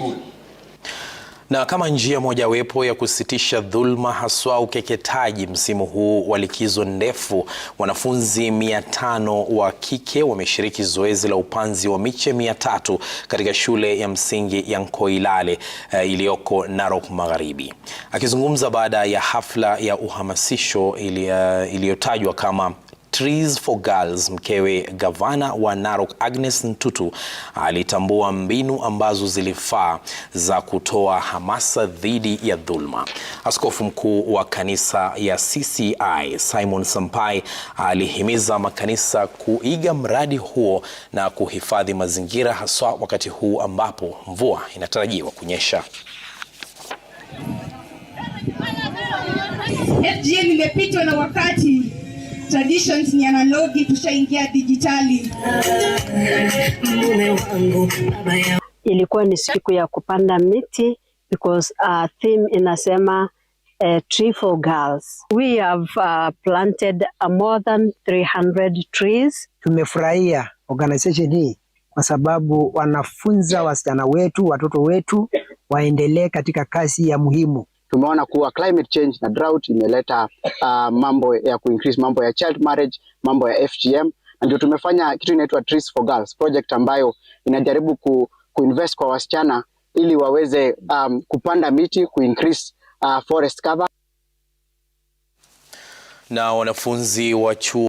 School. Na kama njia mojawapo ya kusitisha dhulma haswa ukeketaji msimu huu wa likizo ndefu, wanafunzi 500 wa kike wameshiriki zoezi la upanzi wa miche 300 katika shule ya msingi ya Nkoilale iliyoko Narok Magharibi. Akizungumza baada ya hafla ya uhamasisho iliyotajwa kama Trees for Girls, mkewe gavana wa Narok Agnes Ntutu alitambua mbinu ambazo zilifaa za kutoa hamasa dhidi ya dhulma. Askofu mkuu wa kanisa ya CCI Simon Sampai alihimiza makanisa kuiga mradi huo na kuhifadhi mazingira haswa wakati huu ambapo mvua inatarajiwa kunyesha. FGM imepitwa na wakati. Traditions ni analogi, tushaingia dijitali. Ilikuwa ni siku ya kupanda miti because theme inasema Tree for Girls. We have planted more than 300 trees. Tumefurahia organization hii kwa sababu wanafunza wasichana wetu, watoto wetu waendelee katika kazi ya muhimu. Tumeona kuwa climate change na drought imeleta mambo ya kuincrease mambo ya child marriage, mambo ya FGM, na ndio tumefanya kitu inaitwa Trees for Girls project ambayo inajaribu kuinvest kwa wasichana ili waweze kupanda miti, kuincrease forest cover. Na wanafunzi wa chuo